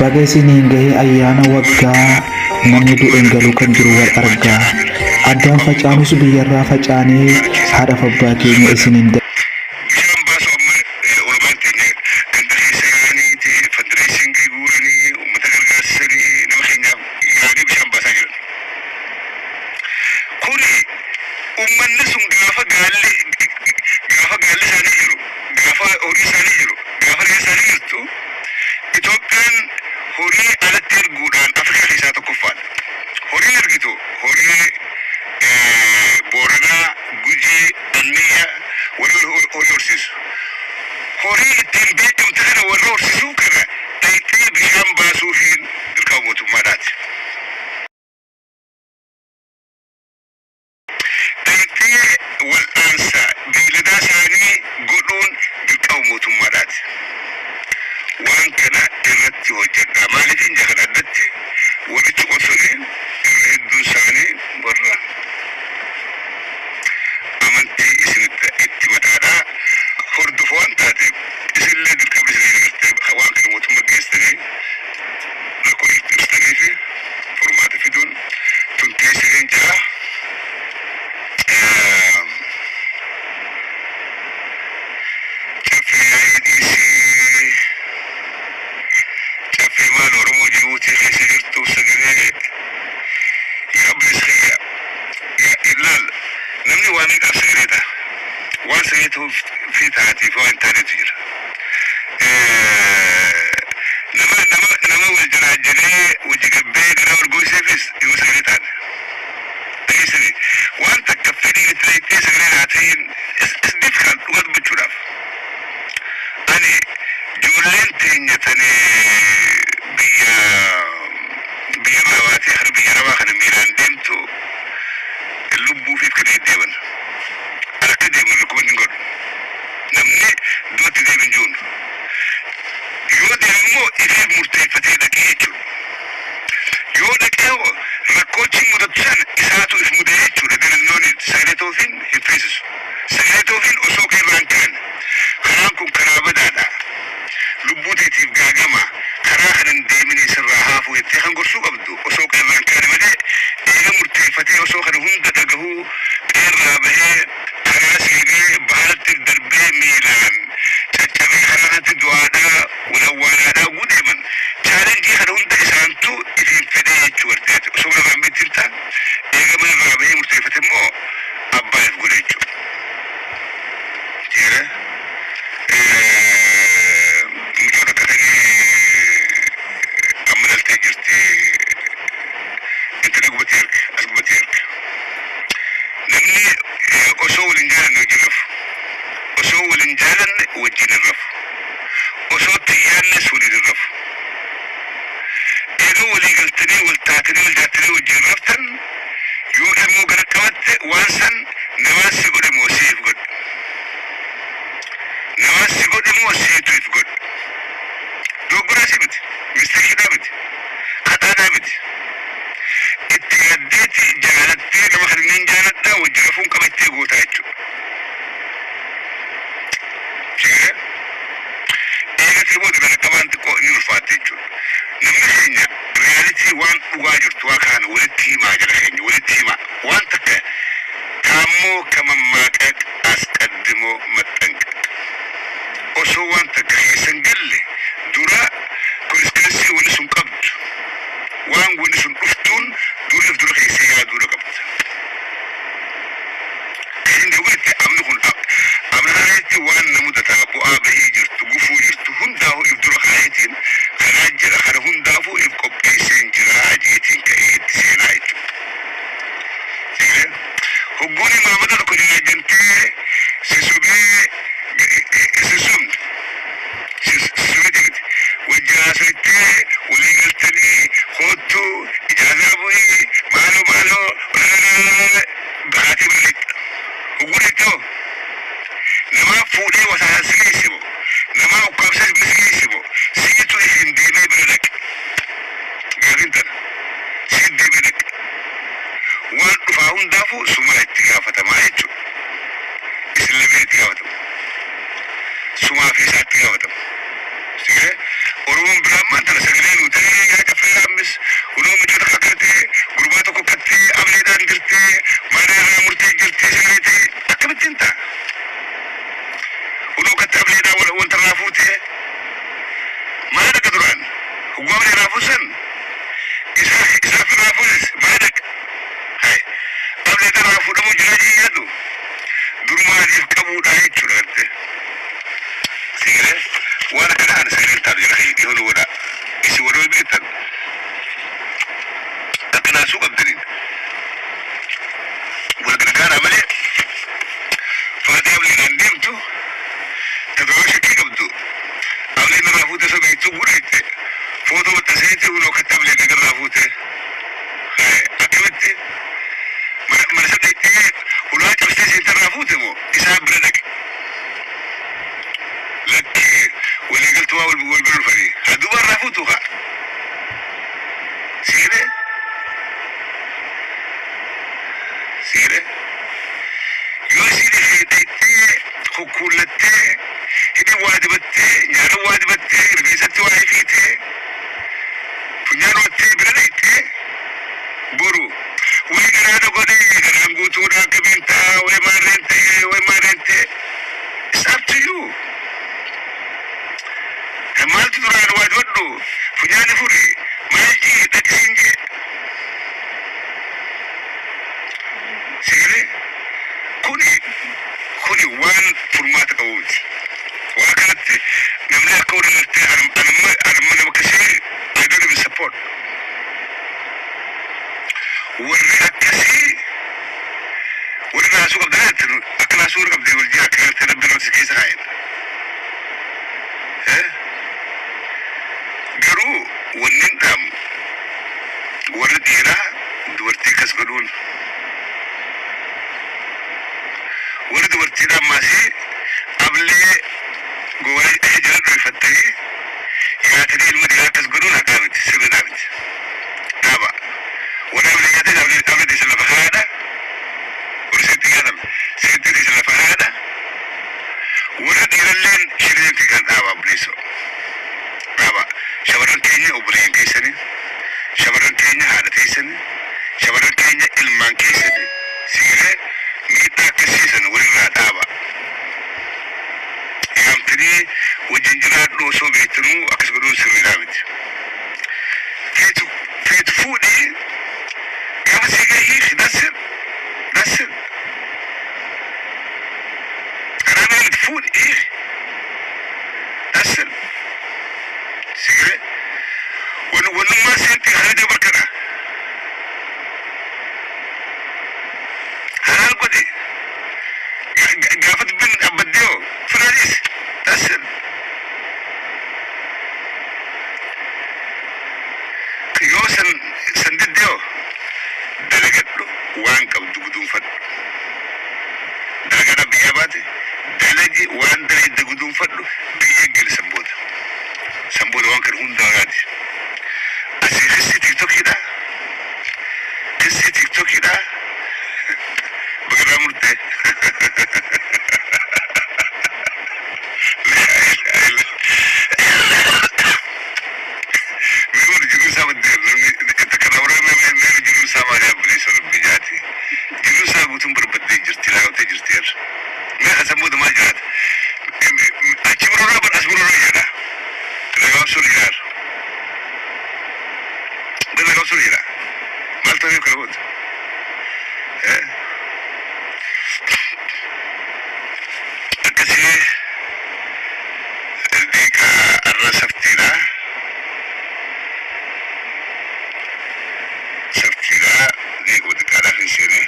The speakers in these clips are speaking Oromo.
Baga isiniin gahe ayyaana waggaa namni du'een galuu kan jiru wal argaa. Addaan facaanus biyyarraa facaanee haadhaaf abbaa keenya isiniin Bishaan baasu amma olomaan teenya ganda keessa yaa'aniiti fundraising guuranii uummata gargaarsisanii nama keenyaaf yaa'anii bishaan baasaa jiran. Kuni uummanni sun gaafa gaalli isaanii jiru, gaafa horii isaanii jiru, gaafa re'ee isaanii jirtu, Itoophiyaan horii alatti erguudhaan Afrikaa keessaa tokkoffaadha. Horii ergitu horii Booranaa, Gujii, Anniyya warri horii horsiisu. Horii ittiin beekamte kana warra horsiisuu kana dhayxee bishaan baasuufiin dirqama mootummaadhaati. Dhayxee wal'aansa beeyladaa isaanii godhuun dirqama mootummaadhaati. Waan kana irratti hojjedha. Maaliif hin jakan addatti warri cuqosuni irra hedduun isaanii warra amantii isinitti itti mataadhaa hordofu waan taateef, isinillee dirqamni isin gartee waan kana mootummaa geessanii rakkoo jirtu ibsitanii fi furmaata fiduun tun teessaniin jira. Caffee yaa'ii dhiisii, caffee maal Oromoo Jibuutii keessa jirtuuf sagalee yaa obboleessa kiyya, yaa ilaal, namni waa meeqaaf sagalee ta'a? Waan sagalee ta'uuf fi taatii fi waan hin taanetu jira. Nama wal jaraajjalee wajji gabbee garaa wal goyseefis yoo sagalee taane dhageessanii waan takka fedhiin itti dhayxee sagalee naa ta'iin is difficult dhugaa dubbachuudhaaf. Ani ijoolleen teenya tani biyyarraa baatee kara biyya arabaa kana miilaan deemtu lubbuufiif kan deeman. Ani akka deeman recommend hin godhu. Namni du'atti deemin jiruun yoo deeme immoo ifiif murteeffatee dhaqee jechuudha. Yoo dhaqee hoo rakkoochi mudatu san isaatu if mudee jechuudha. There is no need. Sagalee ta'uufiin hin feesisu. Sagalee ta'uufiin osoo irraan ka'an karaan kun karaa badaadha. Lubbuu teetiif gaagama, karaa kana hin deemini, sirraa haafuu jettee kan gorsuu qabdu osoo qeerraan kaane malee, eega murteeffatee osoo kana hunda dhagahuu qeerraa bahee karaa seenee baharatti darbee miilaan caccabee karaa kanatti du'aadhaa wal awwaalaadhaa oguu deeman, challenge kana hunda isaantu ifiin fedhee jechuu garteeti. Osoo mana irraa hin beektin ta'a, eega mana irraa bahee murteeffate immoo abbaa if godhe jechuudha. Jeera mucoo takka tanii amma dhaltee jirti. Intala gubatti erga, as gubatti erga. Namni osoo waliin jaalanne wajjin rafu. Osoo waliin jaalanne wajjin hin rafu. Osoo itti yaadnes waliin hin rafu. Eega walii galtanii, wal taatanii, wal jaattanii wajjin raftan, yoo ilmoo gara qabatte, waan san namaan si godhe moo siif godhe? Namaan si godhe moo siitu if godhe? Doggoraa si miti. Mistake miti. Khaxaadhaa miti. Itti yaaddeeti jaalattee nama kana niin jaaladha, wajji rafuun qaba ittee gootaa jechuudha. Sigiree eegasii booda gara qabaan xiqqoo ni ulfaatte jechuudha. Namni keenya reality, waan dhugaa jirtu waa kaan walitti himaa, jara keenya walitti himaa. Waan takka ታሞ ከመማቀቅ አስቀድሞ መጠንቀቅ። Osoo waan takka keessan galle dura consequence wanni sun qabdu, waan wanni sun dhuftuun dura dura keessa yaaduudha qabda. Isin dhugaatti amni kun amna kanatti waan na mudataa, bu'aa bahii jirtu, gufuu jirtu hundaafuu if dura kaayetiin karaa jira kana hundaafuu if qopheesseen jira jeetiin ka'ee itti seenaa jechuudha. Hogguun imaamata tokko jiraajjantee sisobee sissobne sisobete miti, wajji haasoittee walii galtanii koottuu ijaazaa bu'ii maaloo maaloo baatee bira dhaqxa. Hogguun ittoo namaa fuudhee wasaasaa si geesse moo, namaa ukkaamsee si geesse moo, siitu isin deemee bira dhaqe? Gaafiin tana siit deemee dhaqe. Waan dhufaa hundaafuu suma itti gaafatamaa jechuudha. Isin lameen itti gaafatamu. Sumaa fi isaa itti gaafatamu. Sigiree Oromoon biraa ammaan tana sagalee nuu ta'e. Hoggaa ablee irraa fuusan isaaf irraa fuusis mana dhaqa. Hai ablee irraa fuudhamuu jira jee yaadu durumaaniif qabuudha jechuudha gartee. Sigalee waan akkana ana sagalee taatu jira kiyya dhihoo nu godhaa. Isin warra beektan akka naasuu qabdaniin wal gargaaraa malee faatii ableedhaan deemtu ta duraan shakkii qabdu ableen irraa fuute osoo beektuu gudhayte footoo maxxansineetti hunoo akkatti ableen irraa fuute. Akkamitti mana isa dhaqxee ulaa cabsitee seente irraa fuute moo isaa bira dhaqe? Lakki walii galtuu waa wal bira dhufanii haa duuba irraa fuutu kaa. Sigalee sigalee yoo isiin ishee dhaqxee kukkuullattee hidhii waa dibattee nyaata waa dibattee rifeensatti waa hifiitee funyaan wattee bira dhaqxee boru way garaa na godhee garaan guutuudha akkamiin ta'a way maarreen ta'ee way maarreen ta'e, it's up to you. Kan maaltu duraan waa dibadhu funyaani furi maal jee dhaqsiin jee sigalee kuni waan furmaata qabu miti. Waa kanatti namni akka warra gartee anamma nama akkasii I don't even support. Warri akkasii warri naasuu qabdan jettan akka naasuu warri qabdee wal jira akka gartee rabbi namatti keessa kaa'en. Garuu wanni hin dhaamu warri dhiiraa dubartii akkas godhuun warri dubartiidhaa ammaasii ablee goora jala dhoyfattanii nyaatanii ilma dhiiraa akkas godhuun haqaa miti, sirriidhaa miti. Dhaaba. Warri ablee nyaatan ablee ablee teessan lafa kaa'aadha. Warri seetti nyaatan seetti teessan lafa kaa'aadha. Warri dhiiralleen shireen kan dhaaba obboleessoo. Dhaaba. Shamarran keenya obboleeyyan keessanii, shamarran keenya haadha teessanii, shamarran keenya ilmaan keessanii sigilee miidhaa akkasiisan walirraa dhaaba. Yaamtanii wajjin jiraadhu osoo beektanuu akkas godhuun sirriidhaa miti. Feetu feetu fuudhii gaafa sii gahe hiiki, that's it. That's it. Karaa miti fuudhi hiiki. That's it. Sigilee wannummaa seenti haraja barkadha. Halaal godhi. Gaafa dubbiin dhaabbattee hoo firaadis. That's it. Yoo san diddee hoo dalagadhu, waan qabdu guduunfadhu. Dalagaadhaaf biyyaa baate dalagi, waan dalagde guduunfadhu, biyya gali san booda. San booda waan kana hundaa yaadi. Asii kissii TikTokiidha. Kissii TikTokiidha. Bagarraa murtee. Meemuun jiruu isaa baddee namni takka daawwara meemuun jiruu isaa maali abbileessa rabbi jaati. Jiruu isaa guutuun barbaddee jirti, laagamtee jirti yerra. Mee kan san booda maal jiraata? Achi birooraa bar as birooraa jedha. Ragaabsuun jiraar. Bar ragaabsuun jira. Maal ta'eef kana booda? Akkasii daqiiqaa arra saftiidha. Saftiidha daqiiquma xiqqaadhaaf hin seene.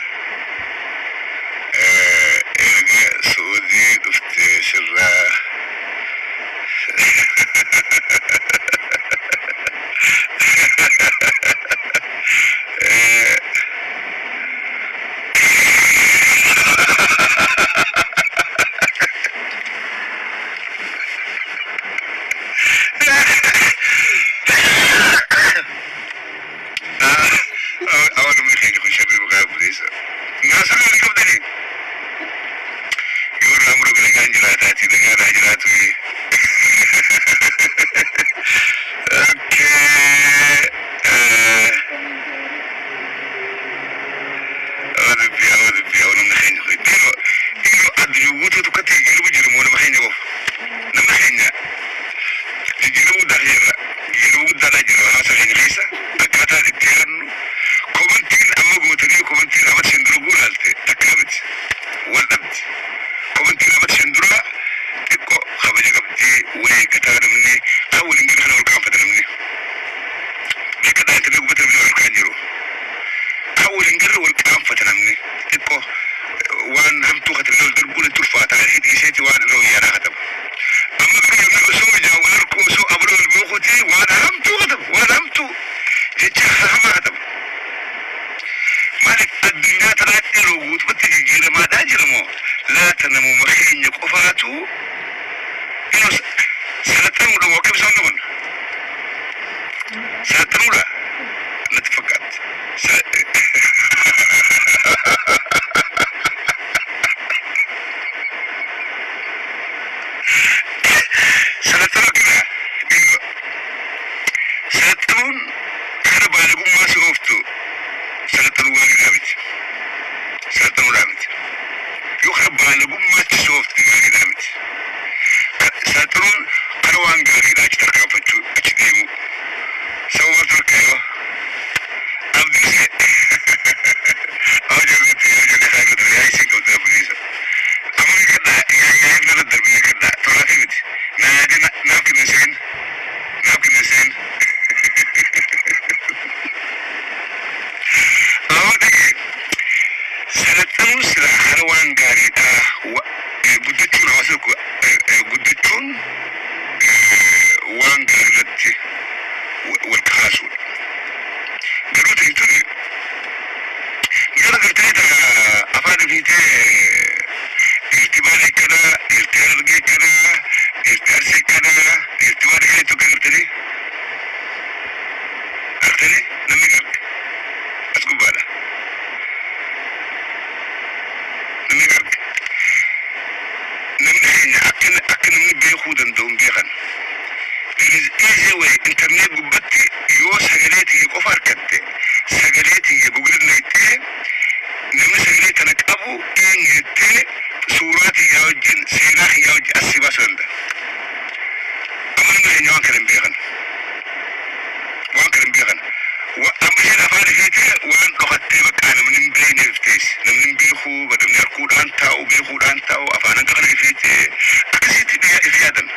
Erga Su'uudii dhuftee sirraa Awa namni keenya kun sharrii maqaa obboleessa. Naasuu ni qabdanii. Yoo irraa murame nagaan jiraataati nagaa irraa jiraatu. Okay. Silaa internet gubbatti namni wal argaa hin jiru. Kan wal hin garre wal qaanfata namni. Xiqqoo waan hamtuu katabee wal darbuun itti ulfaata. Dhiiseeti waan irra wayyaadhaa kataba. Amma garuu namni osoo ijaan wal arguu, osoo abaluu wal beekuuti waan hamtuu kataba. Waan hamtuu jecha hamaa kataba. Maaliif addunyaa tanaatti yeroo guutumatti jijjiiramaadhaa jira moo laata namuma keenya qofaatu inuu salaxanuudha moo akkam isaan kun? Salaxanuudha natti fakkaatti. Salaxanuu kana salaxanuun kara baalagummaa si ooftu salaxanuu gaariidhaa miti. Salaxanuudhaa miti. Yoo kara baalagummaatti si oofte gaariidhaa miti. Salaxanuun kara waan gaariidhaa achi tarkaanfachuu, achi deemuu. Sababa maaltu rakkaa'e? Abdiis haa ijoolleetti yaa ijoollee kaa irra ture yaa isiin qabdu abdiisa. Amma beekadhaa, yaa yaa irra darbe beekadhaa, tolaafi miti. Na yaadee naaf kennan seen, naaf kennan seen. Amma dhage salaxanuun sila kara waan gaariidhaa, guddachuun hawaasa tokko guddachuun waan gaarii irratti wal kaasuudha. Garuu ta'e tuni gara gartee ta afaan ifiitee dhiirti Baalee akkanaa, dhiirti Harargee akkanaa, dhiirti Arsii akkanaa, dhiirti waan akkana tokko agartanii agartanii namni garge as gubbaadha. Namni garge namni keenya akka namni beekuu danda'u hin beekan. There is easy way internet gubbatti yoo sagalee tiyya qofa argatte, sagalee tiyya Google naqxee, namni sagalee tana qabu eenyu jettee, suuraa tiyyaa wajjin, seenaa kiyyaa wajjin as si baasuu danda'a. Amma namni keenya waan kana hin beekan. Waan kana hin beekan. Amma isheen afaan isheetii waan dhokattee bakka namni hin beekneef teessi. Namni hin beeku, namni harkuudhaan taa'u, beekuudhaan taa'u, afaan hanga kana ifeetee akkasitti if yaadan.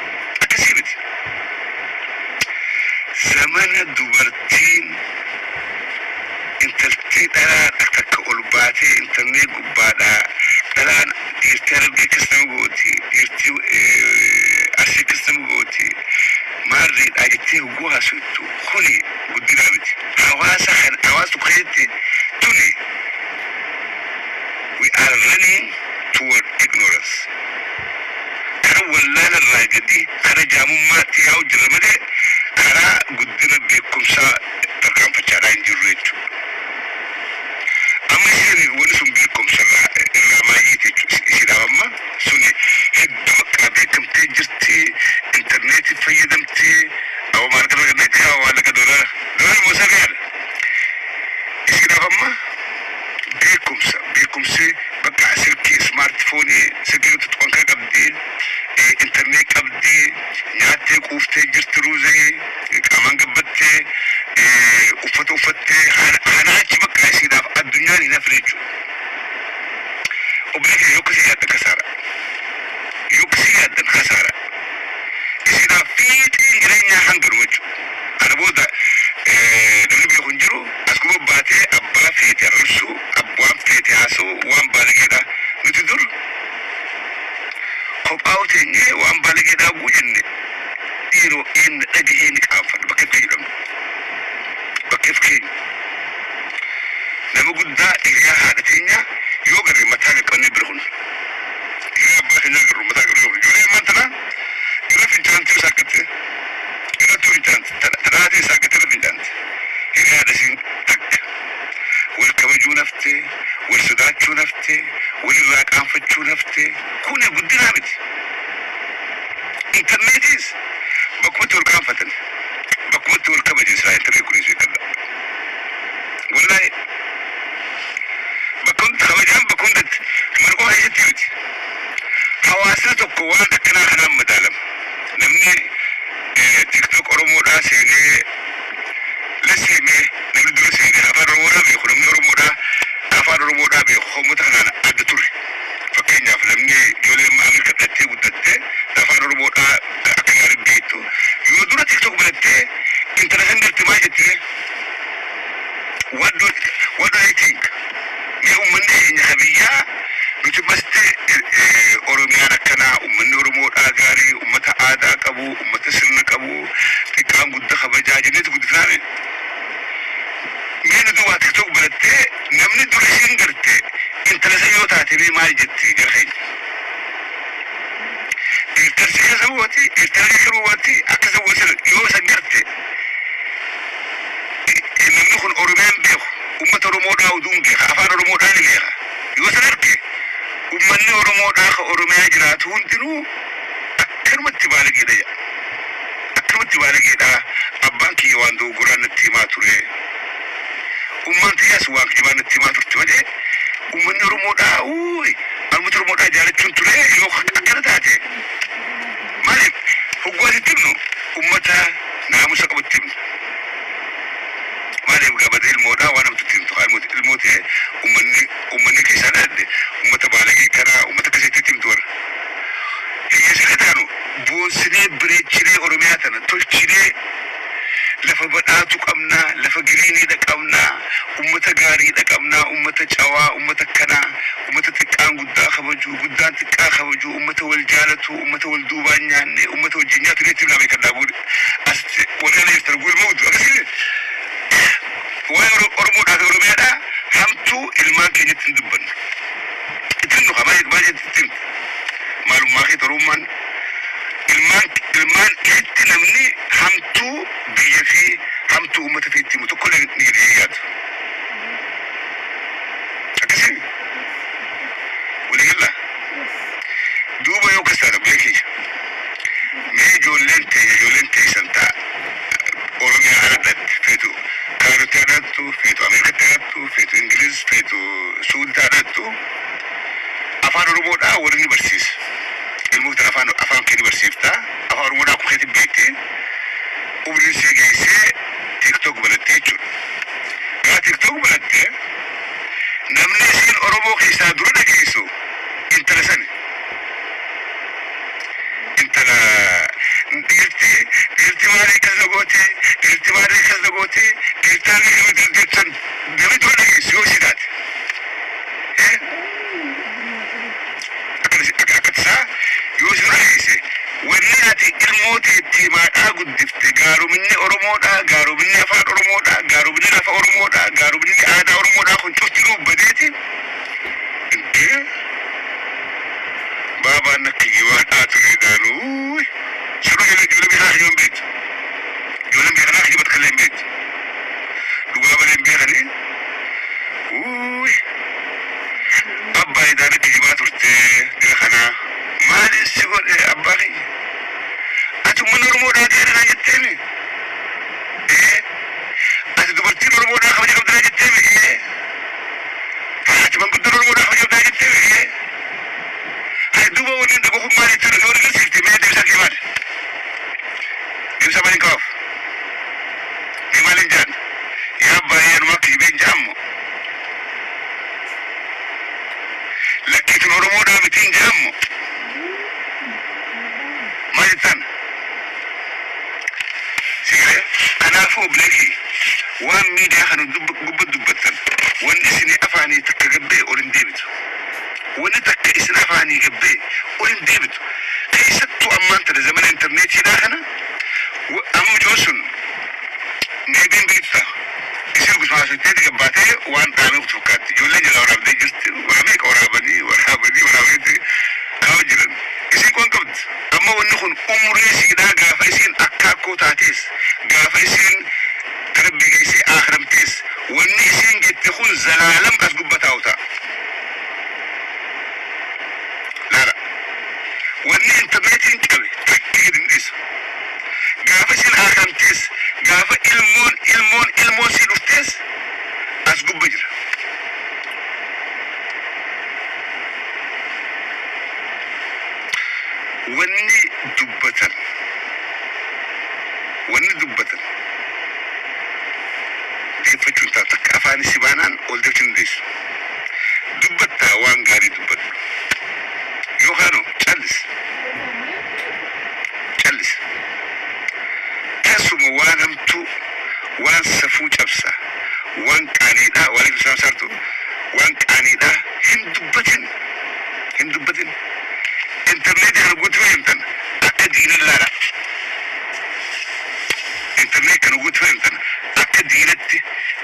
Akkasii miti. Zamana dubartiin intaltii dhalaa takka ol baatee internet gubbaadhaa dhalaan dhiirtii Harargee akkas nama gooti, dhiirtii Arsii akkas nama gooti, maarreedhaa jettee hogguu haasoftu, kuni guddinaa miti. Hawaasa kan hawaasa tokko keessatti tuni we are running toward ignorance. Kara wallaala irraa gadi kara jaamummaatti yaa'u jirra malee karaa guddina beekumsaa tarkaanfachaadhaa hin jirru jechuudha. Amma isheen wanni sun beekumsa irraa maayyiiti jechuudha. Ishiidhaaf amma suni hedduu bakka beekamtee jirti, intarneetii fayyadamti, awwa maallaqa irra ganneetti haa maallaqa doolaara. Doolaara moo sagaal? Ishiidhaaf amma beekumsi bakka silkii smartphone silkii tuttuqan kan qabdi, internet qabdi, nyaattee quuftee jirti, ruuzee qaamaan gabbattee, uffata uffattee kana achi bakka ishiidhaaf addunyaan hin hafne jechuudha. Obboleessi, yoo akkasii yaaddan kasaara. Yoo akkasii yaaddan kasaara. Ishiidhaaf fiixeen jireenyaa hangaru jechuudha. Kana booda namni beeku hin jiru, as guba baatee abbaa feete arrabsuu, waan feete haasa'u, waan baalageedha. Nuti dur kophaa teenyee waan baalageedhaa guu jenne dhiiroo eenna dhagahee ni qaanfanna, bakka if keenya dhabnu. Bakka if keenya. Nama guddaa hiriyaa haadha teenyaa yoo garre mataa qaqqabnee bira kun. Hiriyaa abbaa keenyaa garru mataa qaqqabnee kun. Ijoollee ammaan tanaa irra fincaantii saakkattee, irrattuu fincaanti, tadhaatii saakkattee irra fincaanti. Hiriyaa haadha isiin takka. Wal kabajuu naftee, wal sodaachuu naftee, walirraa qaanfachuu naftee, kuni guddinaa miti. Intarneetiis bakkumatti wal qaanfatan, bakkumatti wal kabajan silaa internet kunis beekadha. Wallahi bakka hundi kabajaan, bakka hundatti, mana qofa keessatti miti. Hawaasni tokko waan akkanaa kanaan madaalama. Namni TikTok Oromoodhaa seenee lasseemee, namni dura seenee afaan Oromoodhaa beeku, namni Oromoodhaa afaan Oromoodhaa beeku uummata kanaan adda ture. Fakkeenyaaf namni ijoollee amma Ameerika dhattee guddattee afaan Oromoodhaa akka gaarii beektu yoo dura TikTok banattee intala san garte maal jettee? What do I think? Mee uummanni keenya ka biyyaa nuti masti Oromiyaan akkanaa, uummanni Oromoodhaa gaarii, uummata aadaa qabu, uummata sirna qabu, xiqqaan guddaa kabajaa jenneetu guddifnaame. Mee nuti waa TikTok barattee namni dura isiin garte intala san yoo taate, mee maal jetti gara keenya? Intalsi keessa bu'ati, intala keessa bu'ati, akka isa bu'ati yoo san garte, namni kun Oromiyaan beeku, uummata Oromoodhaa oduun beeka, afaan Oromoodhaa ni beeka. Yoo san arge, uummanni Oromoodhaa ka Oromiyaa jiraatu hundinuu akkanumatti baalageedha jedha. Akkanumatti baalageedha. Abbaan kiyya waan dogoggoraan natti himaa ture. Uummanni kiyyaas waan kijibaan natti himaa turte malee uummanni Oromoodhaa uuyi uummata Oromoodhaa jaalachuun ture yoo akkana taate. Maaliif hoggaa sitti himnu uummata naamusa qabutti himnu. Maaliif gabata ilmoodhaa waan namatti himtu haa ilmoo ta'e uummanni keessaa dhaladhe uummata baalagee kanaa, uummata akkasitti himtu warra. Hiyyeessile taanu boonsinee bareechinee Oromiyaa tana tolchinee, lafa badhaatu qabnaa, lafa giriiniidha qabnaa, uummata gaariidha qabnaa, uummata cawaa, uummata akkanaa, uummata xiqqaan guddaa kabaju, guddaan xiqqaa kabaju, uummata wal jaalatu, uummata wal duubaan nyaanne, uummata wajjin nyaatu ni itti himnaa beekannaa guude. Asitti warri ala jirtan guude moo akkasii waa'ee Oromoodhaa fi Oromiyaadhaa hamtuu ilmaan keenyatti hin dubbannu. Ittiin nuka baay'ee baay'ee itti himtu. Maalummaa kee Oromummaan ilmaan itti namni hamtuu biyya fi hamtuu uummata fi itti himu tokko illee ni jedhee yaadu. Akkasii waliigalla duuba yoo akkas taate, beekii, mee ijoolleen teenya, ijoolleen teessan ta'a Oromiyaa ala dhatti, feetu Kaayirotti dhalattu, feetu Ameerikatti dhalattu, feetu Ingiliz, feetu Suuditti dhalattu, afaan Oromoodhaa warri ni barsiisa. Ilmoota afaan kee ni barsiifta. Afaan Oromoodhaa akkuma keetiin beekti. Umriin sii geessee TikTok banattee jechuudha. Gaa TikTok banattee namni isiin Oromoo keessaa dura dhageessu intala sani. Intala dhiirti maali akkas na goote, dhiirti maali akkas na goote, dhiirti maali akkas na goote jettan namni dura dhageessu yoo isii taate. Akka tasaa yoo si dura dhageesse, wanni ati ilmoo teetti himaadhaa guddifte gaaruminni Oromoodhaa, gaaruminni afaan Oromoodhaa, gaaruminni lafa Oromoodhaa, gaaruminni aadaa Oromoodhaa kun cufti badeeti. Intee baabaan akka jiwaadhaa ture daanuu siruu ijoollee beekaa kijiban beektu. Ijoolleen beekanaa kijibat kallee hin beektu. Dhugaa malee hin beekanii. Uuy abbaa idaan akka jibaa turte dira kanaa maaliin si godhe abbaa kiyya? Ati uummanni Oromoodhaa gaarii jetteemi? Ee. Ati dubartiin Oromoodhaa kabaja qabdaa jetteemi? Ee. Ati manguddoon Oromoodhaa kabaja qabdaa jetteemi? Ee. Ati duuba waliin dhagu kun maal jechuudha yoo agarsiifte, mee deebisaa kee maali? Deebisaa maaliin qabaaf? Mee maaliin jaan? Yaa abbaa anumaa kijibeen jaammo. Lakkiitun Oromoodhaa mitiin jaammo. Maal jettan? Sigalee kanaafuu obboleetii waan miidiyaa kana gubba dubbattan, wanni isin afaanii takka gabbee ol hin deebitu. Wanni takka isin afaanii gabbee ol hin deebitu. Keessattuu ammaan tana zamana intarneetiidhaa kana amma mucoon sun meebiin beektu ta'a. Isin gusmaa haasofteeti gabbaatee waan dhaamee kutu fakkaatti. Ijoolleen jalaa waraabdee jirti. Waa meeqa waraabanii waraabanii waraabaniitti kaa'u jiran. Isin kun qabdi. Amma wanni kun umurii isiidhaa gaafa isiin akka akkoo taatees, gaafa isiin tarabbii geessee akhiramtees, wanni isiin jette kun zalaalam as gubba taa'u ta'a. Laala. Wanni intarneetiin cabe takka gadi hin dhiisu. Gaafa isiin akhiramtees, gaafa ilmoon ilmoon ilmoon sii dhuftees as gubba jira. Wanni dubbatan deeffachuun taatu takka afaan si baanaan ol deebisuu hin dandeessu. Dubbattaa waan gaarii dubbadhu. Yookaan callis. Callis. Tasuma waan hamtuu, waan safuu cabsa. Waan qaaniidha, waalaikum salaam sartu. Waan qaaniidha hin dubbatin, hin dubbatin. Intarneetii kana guutuu fayyadamtan akka diinan laala. Internet kana guutuu fayyadamtan akka diinatti,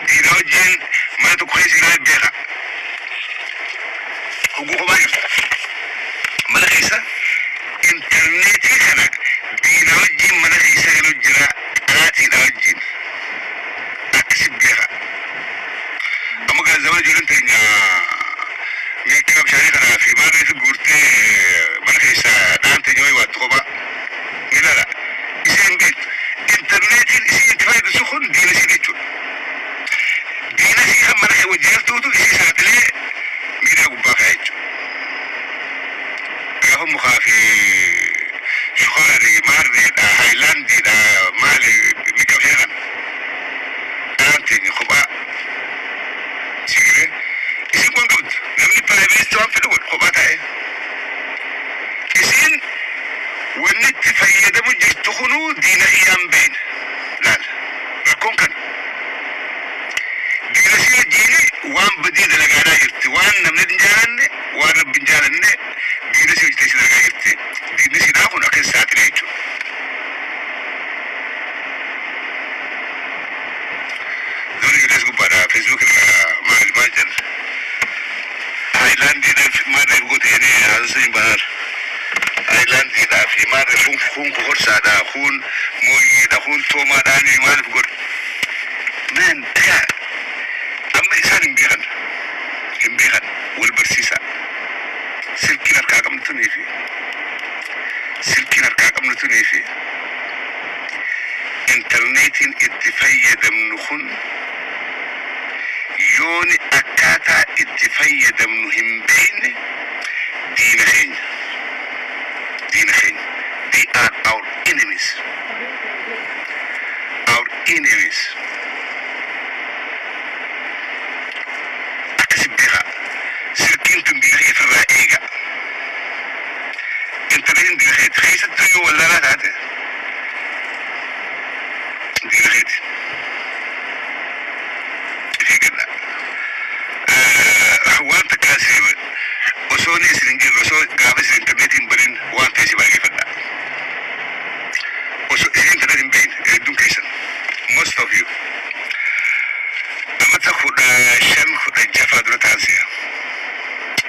diina wajjin mana tokko keessa ilaalee beeka. Hogguu kophaa jirtu mana keessa intarneetii kana diina wajjin mana keessa galu jira, qaraatiidha wajjin akkasi beeka. Amma gaa zamana ijoolleen teenya meekaa bishaanii kanaa fi maarree fi guurtee mana keessa dhaan teenya wayii waattu kophaa ni ilaala. Isin hin beektu. Intarneetiin isin itti fayyadamtu kun diina isii jechuudha. Diina isii kan mana kee wajjin jirtuutu isii saaxilee miidiyaa gubbaa kaa'e jechuudha. Gaafa mukaa fi shukaarii maarreedha, haayilaandiidha, maali meekaa bishaanii kana dhaan teenya kophaa sigiree isin kun qabdu, namni privacy waan fedhu godhu kophaa taa'ee. Isin wanni itti fayyadamu jirtu kunuu diina kiyyaan beeyna. Laal, rakkoon kana. Diina isii wajjiin waan badii dalagaadhaa jirti. Waan namni hin jaalanne, waan Rabbi hin jaalanne diina isii wajji teessee dalagaa jirti. Diinni isiidhaa kun akka hin saaxile jechuudha. Zamani ijoollee as gubbaadha. Facebook irraa maal maal jedhan. Haayilaandiidhaaf maarreef goote jedhee haasasa hin banar. Haayilaandiidhaa fi maarreef kun kun kokorsaadha, kun mooyyeedha, kun toomaadhaani maaliif godhu. Man, egaa amma isaan hin beekan. Hin beekan, wal barsiisaa. Silkiin harkaa qabnu tunii fi silkiin harkaa qabnu tunii fi intarneetiin itti fayyadamnu kun yooni akkaataa itti fayyadamnu hin beekne diina keenya. Diina keenya. They are our enemies. Our enemies. Akkasi beekaa. Silkiin tun diina kee ofirraa eega. Intarneetiin diina keeti. Keessattuu yoo wallaalaa taate diina keeti. If eeggadhaa. Waan takkaa si osoo inni isin hin jirre, osoo gaafa isin intarneetii hin banin waan ta'e si baay'eeffadhaa. Osoo isin internet hin beekne hedduun keessan, most of you, amata 15 16ffaa dura ta'an si'a.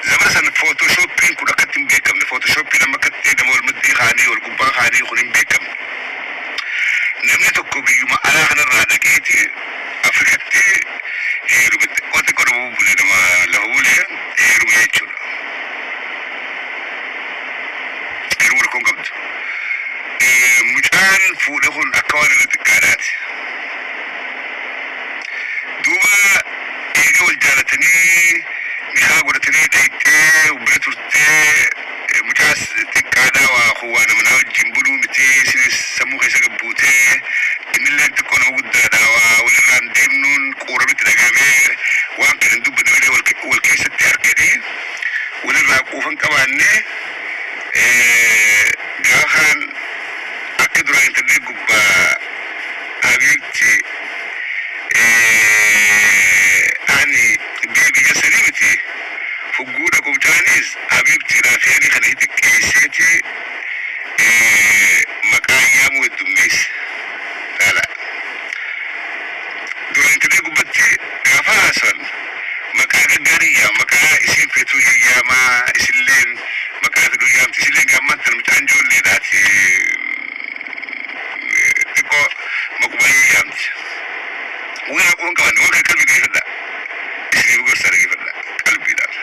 Zamana san Photoshoppiin kun akkatti hin beekamne. Photoshoppiin amma akkatti nama wal maddii kaanii wal gubbaa kaanii kun hin beekamne. Namni tokko biyyuma alaa kanarraa dhaqeeti Afrikatti heerume, xiqqoo xiqqoo nama bubbule, nama lafa bulee heerume jechuudha. Heerumuu rakkoon qabdu. Mucaan fuudhe kun akka waan irra xiqqaadhaati. Duuba eega wal jaalatanii nikaa godhatanii dhayxee bira turtee, mucaas xiqqaadhaa, waa kun waa nama naa wajjin buluu miti, isinis sammuu keessa gabbuutee, innillee xiqqoo nama guddaadha, waa walirraan deemnuun quuramitti dhagahamee waan kana hin dubbanne malee wal keessatti arganii walirraa quufan qabaanne. Gaafaan akka duraan internet gubbaa habiibti, ani baby sanii miti. Fugguu dhaqu mucaanis habiibtiidhaa fi ani kana xiqqeesseeti maqaa yaamuu heddummeesse. Laala. Duraan internet gubbatti gaafa haasawan maqaa gaggaarii yaama, maqaa isiin feetuu yaamaa, isilleen maqaa fedhuu yaamti, isilleen gaammaan tana mucaan ijoolleedhaati xiqqoo maquma yaamti. Waan quban qaban waan kana qalbii dhageeffadha. Isiniif gorsaa, dhageeffadha qalbiidhaan.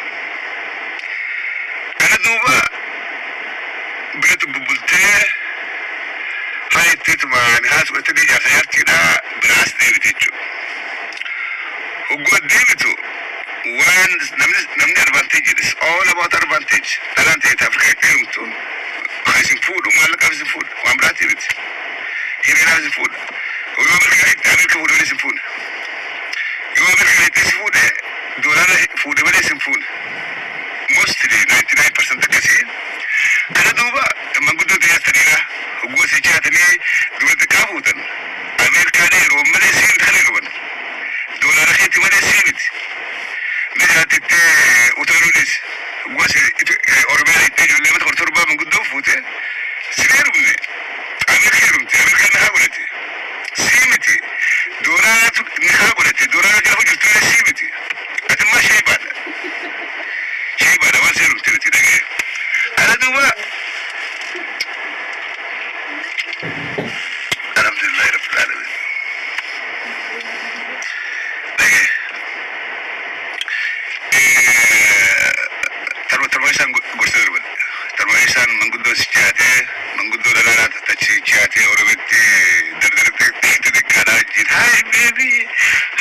Kana duuba biratti bubbultee haa jetteetuma ni haas godhatanii jaarsa jaartiidha biraas deebite jechuudha. Hogguu deebitu waan namni advantage is all about advantage. Dhalaan ta'e Afrikaa itti heerumtu kan isin fuudhu maallaqaaf isin fuudha, waan biraatii miti. Hiriiraaf isin fuudha. Yoo Ameerikaa itti Ameerika fuudhe malee isin fuune. Yoo Ameerikaa itti si fuudhe doolaara fuudhe malee isin fuune. Mostly 99% akkasii. Kana duuba manguddoo ta'e dhiiraa hogguu asii jaatanii dubara xiqqaa fuutan. Ameerikaan heeruman malee siin kan heeruman. Doolaara keetti Gosi Oromiyaa itti ijoollee mata 17 manguddoo fuute sin heerumne. Ameerika heerumte, Ameerikaan nikaa godhate. Sii miti. Dooraatu nikaa godhate, dooraa gaafa jirtu illee sii miti. Ati immoo sheebaadha. Sheebaadha waan si heerumte miti dhaga'e. Ana duuba alhamdulillahi rabbil alamin. Dhaga'e. Tarma tarma isaan gorsa darban. Tarma isaan manguddoo si jaatee manguddoo dhalaa tachi jaatee Oromitti dardartti xixiqqaadhaa wajjin. Hi baby,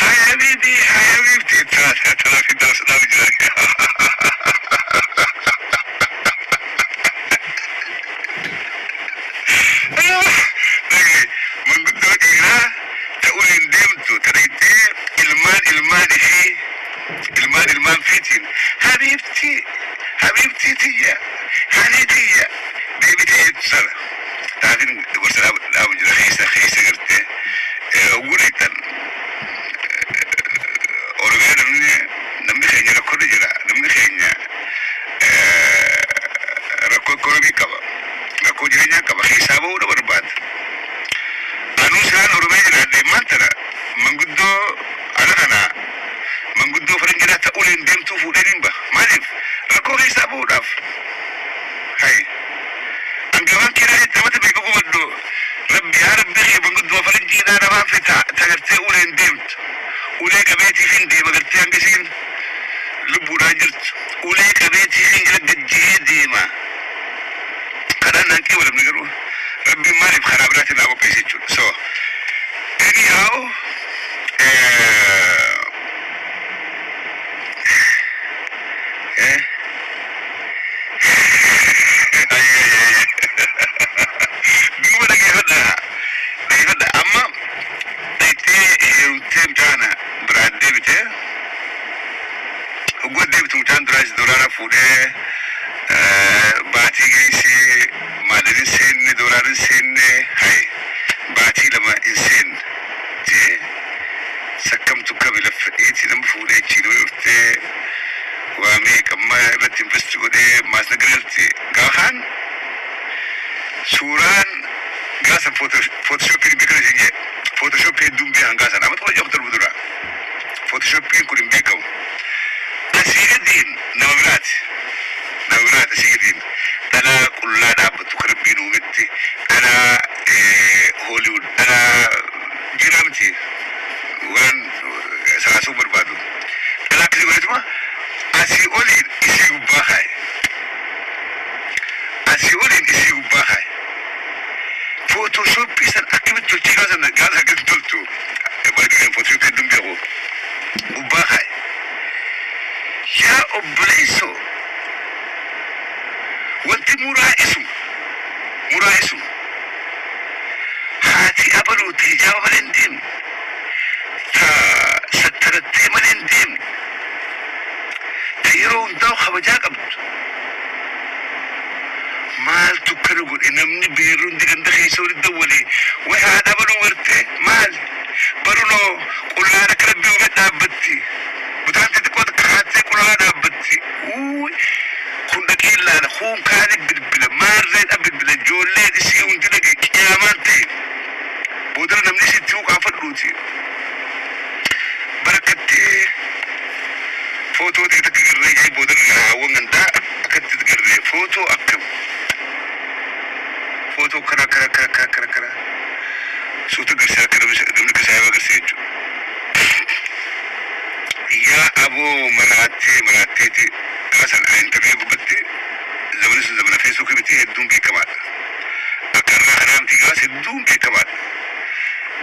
hi habibi, hi habibti. Tanaaf hin taasisaa jira. Dhagaye manguddoo dhiiraa ta uleen deemtu ta dhayxee ilmaan ilmaan ishii ilmaan ilmaan fiitiin habiibtii habiibtii tiyya hani tiyya deebitee jettu sana taafin gorsa dhaabu jira keessa keessa gartee hogguu dhayxan Oromiyaa namni keenya rakkoorra jira, namni keenya rakkoo ikoonomii qaba, rakkoo jireenyaa qaba, keessaa bahuudha barbaada. Anuu isaan Oromiyaa jiraadhe maal tana manguddoo ana kana manguddoo faranjidhaa ta uleen deemtuu fuudhee niin baha. Maaliif rakkoo keessaa bahuudhaaf? Hay hangafaan kiraa jette amata beeka gubadhu rabbi yaa rabbi kee mangudduma faranjiidhaa namaan fita ta gartee uleen deemtu ulee qabeetiifin deema gartee hanga isiin lubbuudhaan jirtu ulee qabeetiifin jala gajjihee deema. Kadhaan naan qeebalamne garuu rabbiin maaliif karaa biraatiin naa qopheesse jechuudha. So anyhow, duuba dhageeffadha dhageeffadha amma dhayxee heerumtee mucaa kana biraan deebite. Hogguu deebitu mucaan duraas doolaara fuudhee baatii geessee maadhan hin seenne, doolaara hin seenne. Hay baatii 2 hin seenne jee sakkamtu kami laffadheeti nama fuudhee achiin nama dhuftee waa meeqa amma irratti invest godhee maasna galti. Gaafaan suuraan gaasan Photoshoppiin hin beekamu isin jee, Photoshopii hedduun beekan gaasan amma 17 dura Photoshoppiin kun hin beekamu. Asii gadiin nama biraati, nama biraati. Asii gadiin dhalaa qullaa dhaabbattu kan rabbiin uumetti dhalaa Hollywood dhalaa jira miti waan sanaasuu barbaadu dhalaa akkasii godhetuma asii oliin isii gubbaa kaa'e, asii oliin isii gubbaa kaa'e. Photoshopii san akkamitti tolchee gaasan gaasa akkamitti tolchu baay'ee Photoshopii hedduun beeku gubbaa kaa'e. Yaa obboleessoo, wanti muraa isuma muraa isuma haati abaluuti hijaaba malee hin deemne, ta sattarattee malee hin deemne, ta yeroo hundaa'u kabajaa qabdu maaltu kana godhe? Namni beerri hundi ganda keessa walitti dawwale way haadha abaluu gartee maal barunoo qullaan akka rabbii uume dhaabbatti butaan xixiqqoo takka kaattee qullaa dhaabbatti. Uuy kun dhaqee ilaala, kun kaani bilbila maarreedha bilbila ijoolleen isii hundi dhaqe qiyaamaan ta'e boodara namni isitti huqaafadhuuti barakattee footoo ta'e takka garree jee boodara haawwan gandaa akkatti garree footoo akkam footoo akkana akkana akkana akkana akkana akkana suuta garsiisa akka namni akka saayibaa garsiisa jechuudha. Yaa aboo maraattee maraatteeti gaasan interview gubbatti zamani sun zamana Facebook miti, hedduun beekamaadha. Akka irraa kanaa miti, gaas hedduun beekamaadha.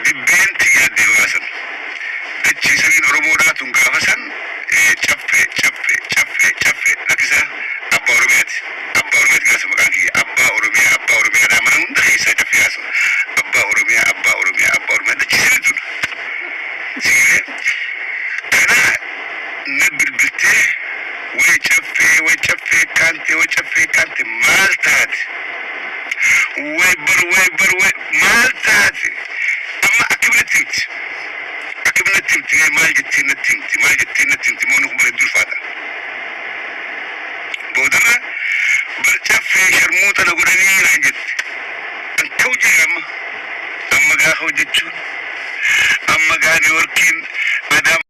Dibbeen tiyyaa deemaa san. Dachiisaniin Oromoodhaa tun gaafa san caffee caffee caffee caffee lakkisa abbaa Oromiyaati. Abbaa Oromiyaati gaasa maqaan kiyya. Abbaa Oromiyaa, abbaa Oromiyaadhaa mana hunda keessaa caffee haasa. Abbaa Oromiyaa, abbaa Oromiyaa, abbaa Oromiyaa dachiisanii tun. Sigilee kana na bilbiltee way caffee way caffee kaante way caffee kaante maal taate way bar way bar way maal taate amma akkamitti himti, akkamitti himti, maal jettee natti himti, maal jettee natti himti? Moo nu kun hedduu ulfaata. Boodarra bar caffee sharmuuxa na godhanii naan jette. An ta'u jira amma. Amma gaafa hojjechuun amma gaa Niiworkiin Adaama.